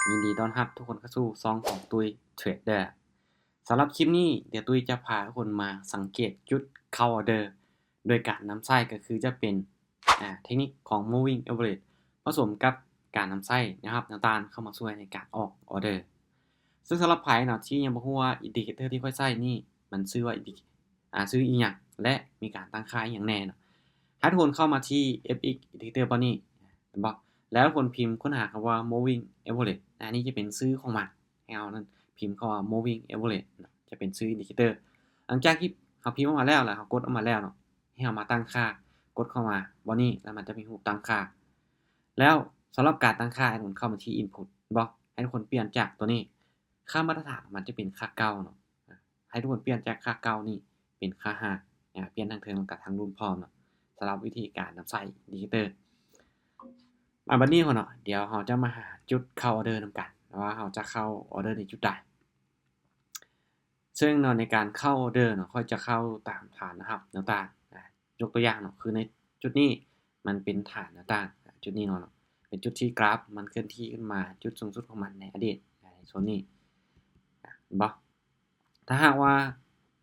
ຍິນດີຕ້ອນຮັບທຸກຄົນເຂົ້າສູ່ຊ່ອງຂອງຕຸ້ຍເທຣດເດີ. ສຳລັບຄລິບນີ້ ດຽວຕຸ້ຍຈະພາທຸກຄົນມາສັງເກດຈຸດເຂົ້າອອເດີ ໂດຍການນຳໃຊ້ກໍຄືຈະເປັນ ອາ ເທັກນິກຂອງ moving average ປະສົມກັບການນຳໃຊ້ແນວຮັບແນວຕ້ານເຂົ້າມາຊ່ວຍໃນການອອກອອເດີ. ເຊິ່ງສຳລັບໃຜເນາະທີ່ຍັງບໍ່ຮູ້ວ່າ indicator ທີ່ຂ້ອຍໃຊ້ນີ້ ມັນຊື່ວ່າ indi- ອາ ຊື່ອີ່ຫຍັງ ແລະ ມີການຕັ້ງຄ່າອີ່ຫຍັງແດ່ເນາະ, ໃຫ້ທຸກຄົນເຂົ້າມາທີ່ FX indicator ບ່ອນນີ້ ເຫັນບໍ່? ແລ້ວທຸກຄົນພິມຄົ້ນຫາຄຳວ່າ moving average ອາ ນີ້ຈະເປັນຊື່ຂອງມັນ. ໃຫ້ເຮົານັ້ນພິມຄຳວ່າ moving average ເນາະ ຈະເປັນຊື່ indicator. ຫຼັງຈາກທີ່ເຮົາພິມອອກມາແລ້ວ ແລ້ວເຮົາກົດອອກມາແລ້ວເນາະ ໃຫ້ເຮົາມາຕັ້ງຄ່າ ກົດເຂົ້າມາບ່ອນນີ້ ແລ້ວມັນຈະມີຮູບຕັ້ງຄ່າ. ແລ້ວສຳລັບການຕັ້ງຄ່າ ໃຫ້ທຸກຄົນເຂົ້າມາທີ່ input ເຫັນບໍ່? ໃຫ້ທຸກຄົນປ່ຽນຈາກຕົວນີ້ ຄ່າມາດຕະຖານຂອງມັນຈະເປັນຄ່າເກົ່າເນາະ. ໃຫ້ທຸກຄົນປ່ຽນຈາກຄ່າເກົ່ານີ້ເປັນຄ່າຫ້າ ອາ ປ່ຽນທາງເທິງ ແລ້ວກໍທາງລຸ່ມພ້ອມເນາະ. ສຳລັບວິທີການນຳໃຊ້ indicator ມາບັດນີ້ເນາະ ດຽວເຮົາຈະມາຫາຈຸດເຂົ້າອອເດີນຳກັນ ວ່າເຮົາຈະເຂົ້າອອເດີໃນຈຸດໃດ. ເຊິ່ງເນາະ ໃນການເຂົ້າອອເດີເນາະ ຂ້ອຍຈະເຂົ້າຕາມຖານແນວຮັບແນວຕ້ານ. ອາ ຍົກຕົວຢ່າງເນາະ ຄືໃນຈຸດນີ້ມັນເປັນຖານແນວຕ້ານ ອາ ຈຸດນີ້ເນາະ ເນາະ ເປັນຈຸດທີ່ກຣາຟມັນເຄື່ອນທີ່ຂຶ້ນມາຈຸດສູງສຸດຂອງມັນໃນອະດີດ ອາ ໃນໂຊນນີ້ ອາ ເຫັນບໍ່? ຖ້າຫາກວ່າ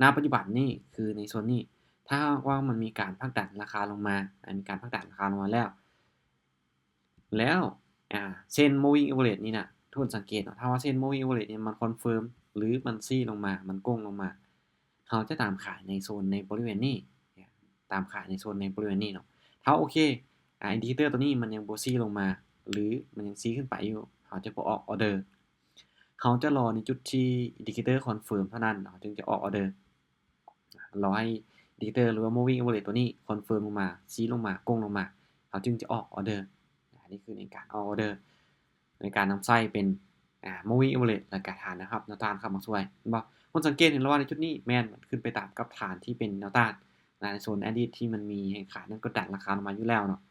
ນະປັດຈຸບັນນີ້ ຄືໃນໂຊນນີ້ ຖ້າຫາກວ່າມັນມີການຜັກດັນລາຄາລົງມາ ອາ ມີການຜັກດັນລາຄາລົງມາແລ້ວ ແລ້ວ ອາ ເສັ້ນ moving average ນີ້ນະ ທຸກຄົນສັງເກດເນາະ ຖ້າວ່າເສັ້ນ moving average ນີ້ມັນຄອນເຟີມ ຫຼື ມັນຊີ້ລົງມາ ມັນໂກ່ງລົງມາ ເຮົາຈະຕາມຂາຍໃນໂຊນໃນບໍລິເວນນີ້ ຕາມຂາຍໃນໂຊນໃນບໍລິເວນນີ້ເນາະ. ຖ້າໂອເຄ ອາ indicator ຕົວນີ້ມັນຍັງບໍ່ຊີ້ລົງມາ ຫຼື ມັນຍັງຊີ້ຂຶ້ນໄປຢູ່ ເຮົາຈະບໍ່ອອກອອເດີ. ເຮົາຈະລໍໃນຈຸດທີ່ indicator ຄອນເຟີມເທົ່ານັ້ນ ເຮົາຈຶ່ງຈະອອກອອເດີ. ລໍໃຫ້ indicator ຫຼືວ່າ moving average ຕົວນີ້ຄອນເຟີມລົງມາ ຊີ້ລົງມາ ໂກ່ງລົງມາ ເຮົາຈຶ່ງຈະອອກອອເດີ. ອັນນີ້ຄືໃນການອອກອອເດີ ໃນການນຳໃຊ້ເປັນ ອາ moving average ແລ້ວກະຖານແນວຮັບແນວຕ້ານເຂົ້າມາຊ່ວຍ ເຫັນບໍ່? ຄົນສັງເກດເຫັນແລ້ວວ່າໃນຈຸດນີ້ແມ່ນມັນຂຶ້ນໄປຕາມກັບຖານທີ່ເປັນແນວຕ້ານ ໃນໂຊນອະດີດທີ່ມັນມີແຮງຂາຍນັ້ນກົດດັນລາຄາລົງມາຢູ່ແລ້ວເນາະ.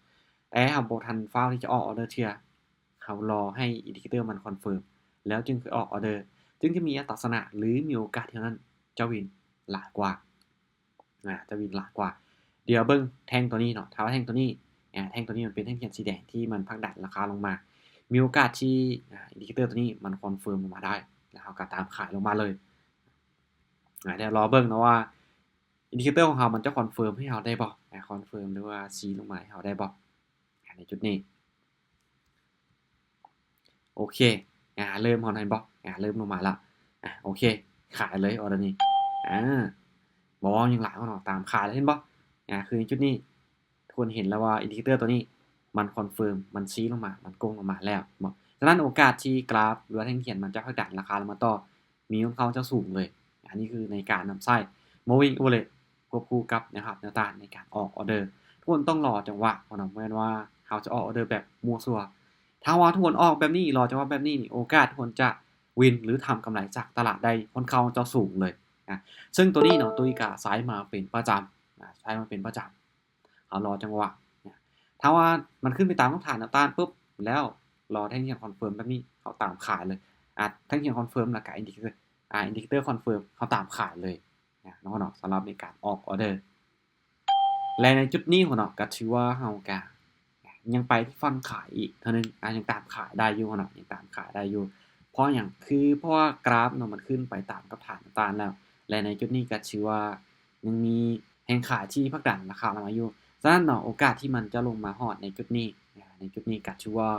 ແຕ່ເຮົາບໍ່ທັນຟ້າວທີ່ຈະອອກອອເດີເທື່ອ ເຮົາລໍໃຫ້ indicator ມັນຄອນເຟີມ ແລ້ວຈຶ່ງຄ່ອຍອອກອອເດີ ຈຶ່ງຈະມີອັດຕາຊະນະ ຫຼື ມີໂອກາດທີ່ເຮົານັ້ນຈະວິນຫຼາຍກວ່າ ອາ ຈະວິນຫຼາຍກວ່າ. ດຽວເບິ່ງແທ່ງຕົວນີ້ເນາະ ຖ້າວ່າແທ່ງຕົວນີ້ ອາ ແທ່ງຕົວນີ້ມັນເປັນແທ່ງຂຽນສີແດງທີ່ມັນຜັກດັນລາຄາລົງມາ ມີໂອກາດທີ່ ອາ indicator ຕົວນີ້ມັນຄອນເຟີມລົງມາໄດ້ ແລ້ວເຮົາກໍຕາມຂາຍລົງມາເລີຍ. ອາ ດຽວລໍເບິ່ງເນາະວ່າ indicator ຂອງເຮົາມັນຈະຄອນເຟີມໃຫ້ເຮົາໄດ້ບໍ່ ອາ ຄອນເຟີມ ຫຼືວ່າຊີ້ລົງມາໃຫ້ເຮົາໄດ້ບໍ່ ອາ ໃນຈຸດນີ້. ໂອເຄ ອາ ເລີ່ມ ເຮົາເຫັນບໍ່ ອາ ເລີ່ມລົງມາແລ້ວ. ອາ ໂອເຄ ຂາຍເລີຍອອເດີນີ້ ອາ ບໍ່ເວົ້າຫຍັງຫຼາຍເນາະ ຕາມຂາຍເລີຍ ເຫັນບໍ່? ອາ ຄືໃນຈຸດນີ້ ທຸກຄົນເຫັນແລ້ວວ່າ indicator ຕົວນີ້ມັນຄອນເຟີມ ມັນຊີ້ລົງມາ ມັນໂກ່ງລົງມາແລ້ວເນາະ. ສະນັ້ນໂອກາດທີ່ກຣາຟ ຫຼືວ່າແທ່ງຂຽນມັນຈະຜັກດັນລາຄາລົງມາຕໍ່ ມີຄ່ອນຂ້າງຈະສູງເລີຍ. ອັນນີ້ຄືໃນການນຳໃຊ້ moving average ຄວບຄູ່ກັບແນວຮັບແນວຕ້ານໃນການອອກອອເດີ. ທຸກຄົນຕ້ອງລໍຈັງຫວະເນາະ ບໍ່ແມ່ນວ່າເຮົາຈະອອກອອເດີແບບມົ້ວຊົ່ວ. ຖ້າວ່າທຸກຄົນອອກແບບນີ້ ລໍຈັງຫວະແບບນີ້ນີ້ ໂອກາດທຸກຄົນຈະວິນ ຫຼື ທຳກຳໄລຈາກຕະຫຼາດໄດ້ຄ່ອນຂ້າງຈະສູງເລີຍນະ. ເຊິ່ງຕົວນີ້ເນາະ ຕຸ້ຍກະໃຊ້ມາເປັນປະຈຳນະ ໃຊ້ມາເປັນປະຈຳ. ເຮົາລໍຈັງຫວະນະ ຖ້າວ່າມັນຂຶ້ນໄປຕາມແນວຮັບແນວຕ້ານປຶບ ແລ້ວລໍແທ່ງຂຽນຄອນເຟີມແບບນີ້ ເຮົາຕາມຂາຍເລີຍ. ອາ ແທ່ງຂຽນຄອນເຟີມ ແລ້ວກະ indicator ອາ indicator ຄອນເຟີມ ເຮົາຕາມຂາຍເລີຍນະເນາະ ສຳລັບໃນການອອກອອເດີ. ແລະ ໃນຈຸດນີ້ເນາະ ກະຖືວ່າເຮົາກະຍັງໄປທີ່ຝັ່ງຂາຍອີກເທື່ອໜຶ່ງ ອາ ຍັງຕາມຂາຍໄດ້ຢູ່ເນາະ ຍັງຕາມຂາຍໄດ້ຢູ່. ເພາະຫຍັງ? ຄືເພາະວ່າກຣາຟເນາະ ມັນຂຶ້ນໄປຕາມກັບຖານແນວຕ້ານແລ້ວ ແລະ ໃນຈຸດນີ້ກະຖືວ່າຍັງມີແຮງຂາຍທີ່ຜັກດັນລາຄາລົງມາຢູ່. ສະນັ້ນເນາະ ໂອກາດທີ່ມັນຈະລົງມາຮອດໃນຈຸດນີ້ ໃນຈຸດນີ້ກະຖືວ່າ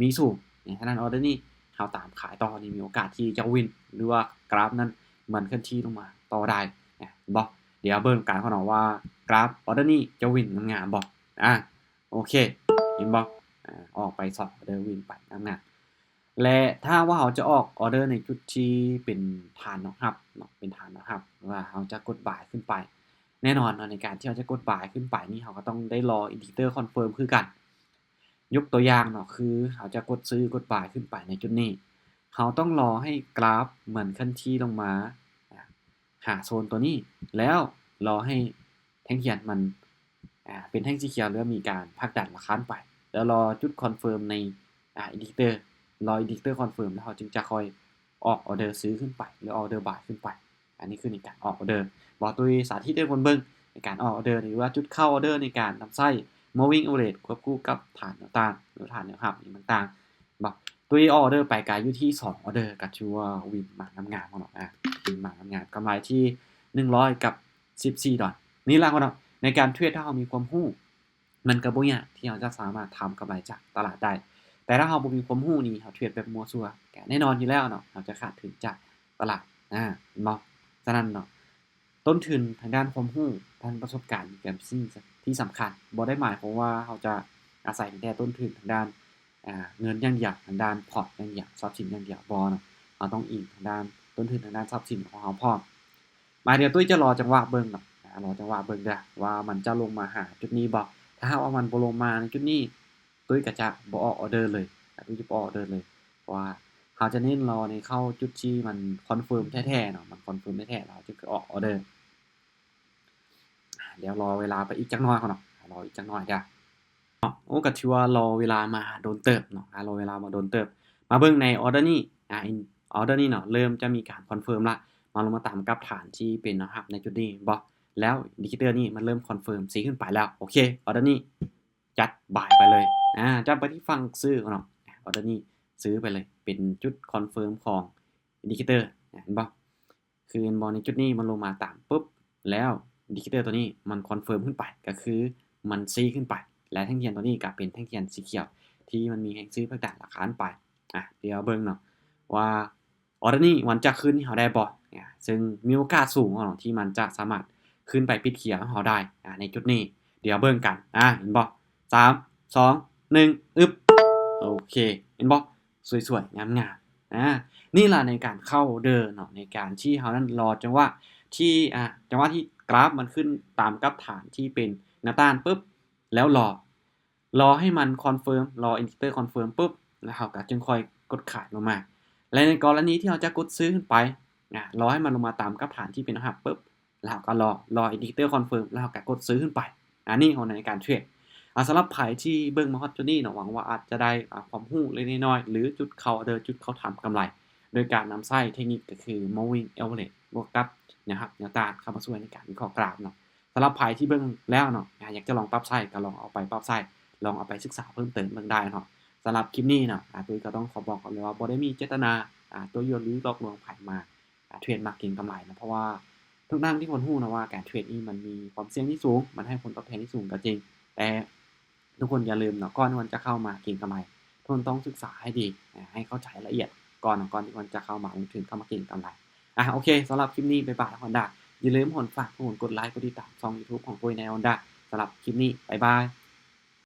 ມີສູງ. ສະນັ້ນອອເດີນີ້ເຮົາຕາມຂາຍຕໍ່ ນີ້ມີໂອກາດທີ່ຈະວິນ ຫຼືວ່າກຣາຟນັ້ນມັນເຄື່ອນທີ່ລົງມາຕໍ່ໄດ້ ເຫັນບໍ່? ດຽວເບິ່ງກັນເນາະວ່າກຣາຟອອເດີນີ້ຈະວິນງາມໆບໍ່. ອາ ໂອເຄ ເຫັນບໍ່? ອາ ອອກໄປສອງອອເດີ ວິນໄປງາມໆ. ແລະ ຖ້າຫາກວ່າເຮົາຈະອອກອອເດີໃນຈຸດທີ່ເປັນຖານແນວຮັບເນາະ ເປັນຖານແນວຮັບ ວ່າເຮົາຈະກົດບາຍຂຶ້ນໄປ ແນ່ນອນເນາະ ໃນການທີ່ເຮົາຈະກົດບາຍຂຶ້ນໄປນີ້ ເຮົາກໍຕ້ອງໄດ້ລໍອິນດິເຄເຕີຄອນເຟີມຄືກັນ. ຍົກຕົວຢ່າງເນາະ ຄືເຮົາຈະກົດຊື້ ກົດບາຍຂຶ້ນໄປໃນຈຸດນີ້ ເຮົາຕ້ອງລໍໃຫ້ກຣາຟມັນເຄື່ອນທີ່ລົງມາ ອາ ຫາໂຊນຕົວນີ້ ແລ້ວລໍໃຫ້ແທ່ງຂຽນມັນ ອາ ເປັນແທ່ງສີຂຽວ ຫຼືວ່າມີການຜັກດັນລາຄາໄປ ແລ້ວລໍຈຸດຄອນເຟີມໃນ ອາ ອິນດິເຄເຕີ ລໍອິນດິເຄເຕີຄອນເຟີມ ແລ້ວເຮົາຈຶ່ງຈະຄ່ອຍອອກອອເດີຊື້ຂຶ້ນໄປ ຫຼືອອກອອເດີບາຍຂຶ້ນໄປ. ອັນນີ້ຄືໃນການອອກອອເດີ ບໍ່ ຕຸ້ຍສາທິດໃຫ້ຄົນເບິ່ງໃນການອອກອອເດີ ຫຼືວ່າຈຸດເຂົ້າອອເດີໃນການນຳໃຊ້ moving average ຄວບຄູ່ກັບຖານແນວຕ້ານ ຫຼືຖານແນວຮັບຫຍັງຕ່າງໆ ບໍ່. ຕຸ້ຍອອກອອເດີໄປກະຢູ່ທີ່ສອງອອເດີ ກະຖືວ່າວິນມາງາມໆເນາະ ອາ ວິນມາງາມໆ ກຳໄລທີ່ໜຶ່ງຮ້ອຍກັບສິບສີ່ດອນ. ນີ້ລະເນາະ ໃນການເທຣດ ຖ້າເຮົາມີຄວາມຮູ້ ມັນກໍບໍ່ຍາກທີ່ເຮົາຈະສາມາດທຳກຳໄລຈາກຕະຫຼາດໄດ້. ແຕ່ຖ້າເຮົາບໍ່ມີຄວາມຮູ້ນີ້ ເຮົາເທຣດແບບມົ້ວຊົ່ວ ກະແນ່ນອນຢູ່ແລ້ວເນາະ ເຮົາຈະຂາດທຶນຈາກຕະຫຼາດ ອາ ເຫັນບໍ່? ສະນັ້ນເນາະ ຕົ້ນທຶນທາງດ້ານຄວາມຮູ້, ດ້ານປະສົບການ ມີການເປັນສິ່ງທີ່ສຳຄັນ. ບໍ່ໄດ້ໝາຍຄວາມວ່າເຮົາຈະອາໄສແຕ່ຕົ້ນທຶນທາງດ້ານ ອາ ເງິນຢ່າງດຽວ, ທາງດ້ານພອດຢ່າງດຽວ, ຊັບສິນຢ່າງດຽວ, ບໍ່ເນາະ. ເຮົາຕ້ອງອີງທາງດ້ານຕົ້ນທຶນ, ທາງດ້ານຊັບສິນຂອງເຮົາພ້ອມ. ມາດຽວຕຸ້ຍຈະລໍຈັງຫວະເບິ່ງເນາະ, ອາ ລໍຈັງຫວະເບິ່ງເດີ້ ວ່າມັນຈະລົງມາຫາຈຸດນີ້ບໍ່. ຖ້າຫາກວ່າມັນບໍ່ລົງມາໃນຈຸດນີ້, ຕຸ້ຍກໍຈະບໍ່ອອກອອເດີເລີຍ, ຕຸ້ຍຈະບໍ່ອອກອອເດີເລີຍ. ເພາະວ່າເຮົາຈະເນັ້ນລໍໃນເຂົ້າຈຸດທີ່ມັນຄອນເຟີມແທ້ໆເນາະ, ມັນຄອນເຟີມແທ້ໆ ເຮົາຈຶ່ງຄ່ອຍອອກອອເດີ. ດຽວລໍເວລາໄປອີກຈັກໜ້ອຍກ່ອນເນາະ, ລໍອີກຈັກໜ້ອຍເດີ້. ໂອ້ ກໍຖືວ່າລໍເວລາມາດົນເຕີບເນາະ, ລໍເວລາມາດົນເຕີບ. ມາເບິ່ງໃນອອເດີນີ້ ອາ ອອເດີນີ້ເນາະ ເລີ່ມຈະມີການຄອນເຟີມລະ, ມາລົງມາຕາມກັບຖານທີ່ເປັນແນວຮັບໃນຈຸດນີ້ເຫັນບໍ່? ແລ້ວອິນດິເຄເຕີນີ້ມັນເລີ່ມຄອນເຟີມຊີ້ຂຶ້ນໄປແລ້ວ. ໂອເຄ ອອເດີນີ້ ຈັດບາຍໄປເລີຍ ອາ ຈັດໄປທີ່ຝັ່ງຊື້ເນາະ, ອອເດີນີ້ຊື້ໄປເລີຍ ເປັນຈຸດຄອນເຟີມຂອງອິນດິເຄເຕີ ເຫັນບໍ່? ຄືເຫັນບໍ່ ໃນຈຸດນີ້ມັນລົງມາຕາມປຶບ ແລ້ວອິນດິເຄເຕີຕົວນີ້ມັນຄອນເຟີມຂຶ້ນໄປ ກໍຄືມັນຊີ້ຂຶ້ນໄປ ແລະ ແທ່ງທຽນຕົວນີ້ກໍເປັນແທ່ງທຽນສີຂຽວ ທີ່ມັນມີແຮງຊື້ພັກດັນລາຄາໄປ. ອາ ດຽວເບິ່ງເນາະວ່າ ອອເດີນີ້ມັນຈະຄືນໃຫ້ເຮົາໄດ້ບໍ່? ອາ ເຊິ່ງມີໂອກາດສູງເນາະ ທີ່ມັນຈະສາມາດຄືນໄປປິດຂຽວໃຫ້ເຮົາໄດ້ ອາ ໃນຈຸດນີ້. ດຽວເບິ່ງກັນ ອາ ເຫັນບໍ່? ສາມ ສອງ ໜຶ່ງ ອຶບ ໂອເຄ ເຫັນບໍ່? ສວຍໆ ງາມໆ ອາ ນີ້ລະໃນການເຂົ້າເດີເນາະ, ໃນການທີ່ເຮົານັ້ນລໍຈັງຫວະທີ່ ອາ ຈັງຫວະທີ່ກຣາຟມັນຂຶ້ນຕາມກັບຖານທີ່ເປັນແນວຕ້ານປຶບ ແລ້ວລໍ ລໍໃຫ້ມັນຄອນເຟີມ ລໍອິນດິເຄເຕີຄອນເຟີມປຶບ ແລ້ວເຮົາກໍຈຶ່ງຄ່ອຍກົດຂາຍລົງມາ. ແລະ ໃນກໍລະນີທີ່ເຮົາຈະກົດຊື້ຂຶ້ນໄປ ອາ ລໍໃຫ້ມັນລົງມາຕາມກັບຖານທີ່ເປັນແນວຮັບປຶບ ແລ້ວເຮົາກໍລໍ ລໍອິນດິເຄເຕີຄອນເຟີມ ແລ້ວເຮົາກໍກົດຊື້ຂຶ້ນໄປ. ອັນນີ້ເຮົາໃນການເທຣດ. ອາ ສຳລັບໃຜທີ່ເບິ່ງມາຮອດຈຸດນີ້ເນາະ ຫວັງວ່າອາດຈະໄດ້ ອາ ຄວາມຮູ້ເລັກໆນ້ອຍໆ ຫຼື ຈຸດເຂົ້າເດີ ຈຸດເຂົ້າທຳກຳໄລ ໂດຍການນຳໃຊ້ເທັກນິກກໍຄື moving average ບວກກັບແນວຮັບແນວຕ້ານເຂົ້າມາຊ່ວຍໃນການວິເຄາະກຣາຟເນາະ. ສຳລັບໃຜທີ່ເບິ່ງແລ້ວເນາະ ອາ ຢາກຈະລອງປັບໃຊ້ ກໍລອງເອົາໄປປັບໃຊ້ ລອງເອົາໄປສຶກສາເພີ່ມເຕີມເບິ່ງໄດ້ເນາະ. ສຳລັບຄລິບນີ້ເນາະ ອາ ຕຸ້ຍກໍຕ້ອງຂໍບອກກ່ອນເລີຍວ່າ ບໍ່ໄດ້ມີເຈດຕະນາ ອາ ຕົວະຍົວະ ຫຼື ຫຼອກລວງໃຜມາ ອາ ເທຣດມາເກັງກຳໄລເນາະ. ເພາະວ່າທຸກທ່ານທີ່ຄວນຮູ້ເນາະວ່າ ການເທຣດນີ້ມັນມີຄວາມສ່ຽງທີ່ສູງ, ມັນໃຫ້ຜົນຕອບແທນທີ່ສູງກໍຈິງ, ແຕ່ ທຸກຄົນຢ່າລືມເນາະ ກ່ອນທີ່ມັນຈະເຂົ້າມາເກັງກຳໄລ ທຸກຄົນຕ້ອງສຶກສາໃຫ້ດີ ໃຫ້ເຂົ້າໃຈລະອຽດກ່ອນເນາະ ກ່ອນທີ່ມັນຈະເຂົ້າມາລົງທຶນ ເຂົ້າມາເກັງກຳໄລ. ອາ ໂອເຄ ສຳລັບຄລິບນີ້ ບາຍບາຍ ຮອນດ້າ. ຢ່າລືມ ຮອນ ຝາກທຸກຄົນກົດໄລ ກົດຕິດຕາມຊ່ອງ YouTube ຂອງຕຸ້ຍແນ່ ຮອນດ້າ. ສຳລັບຄລິບນີ້ ບາຍບາຍ.